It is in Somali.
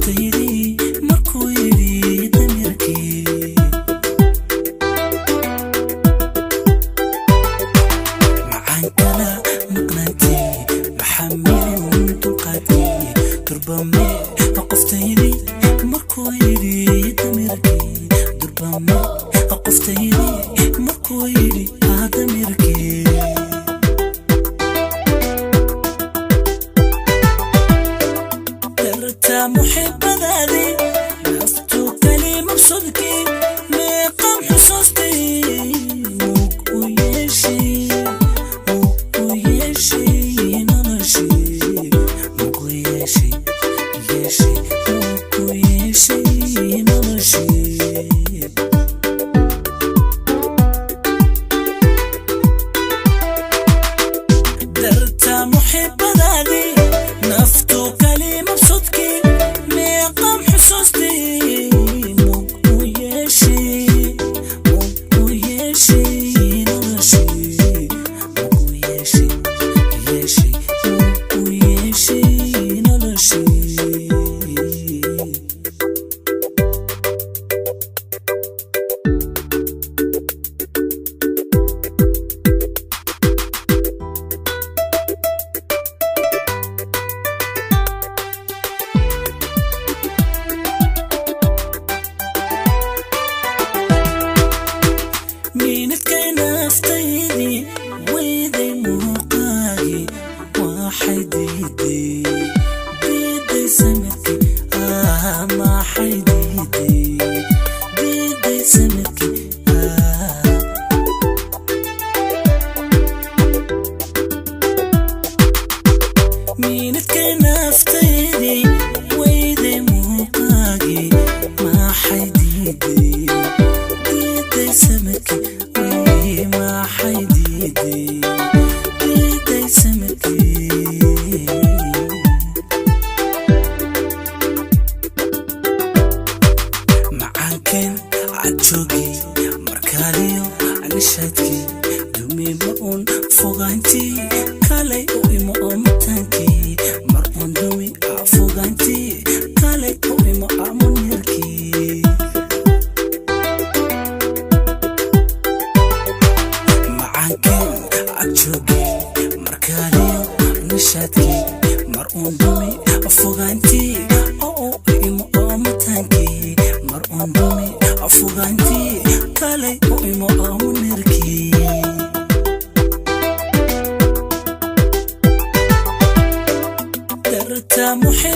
Qoftaydi markuu yidhi damirkii macaankana maqnaantii maxamilin dulqaadkii durbame qoftaydi markuu yidhi damirkii durbame qoftaydi markuu yidhi damirkii darta muxibadaadii naftu kalima bsodkii meeqam xusuustii mug u yeeshay mug u yeeshay noloshii mug u yeeshay yeeshay mug u yeeshay noloshii darta muxibadaadii naftu kalima bsodkii meeqam xusuustii mug u yeeshay mug u yeeshay noloshii mug u yeeshay yeeshay mug u yeeshay noloshii. Miinadkay naftaydii weyday muuqaagii waxay diiday diiday samirkii maxay diiday diiday samirkii. Miinadkay naftaydii weyday muuqaagii maxay diiday diiday samirkii wey maxay diiday diiday samirkii. Macaankeen cadjoogii markaaliyo nishaadkii dumiba uun fogaantii kalay u imo oo mataankii mar uun dumi fogaantii kalay u imo amunirkii. Macaankeen cadjoogii markaaliyo nishaadkii mar uun dumi fogaantii oo u imo oo mataankii mar uun dumi fogaantii kalay u imo amunirkii. Darta muxib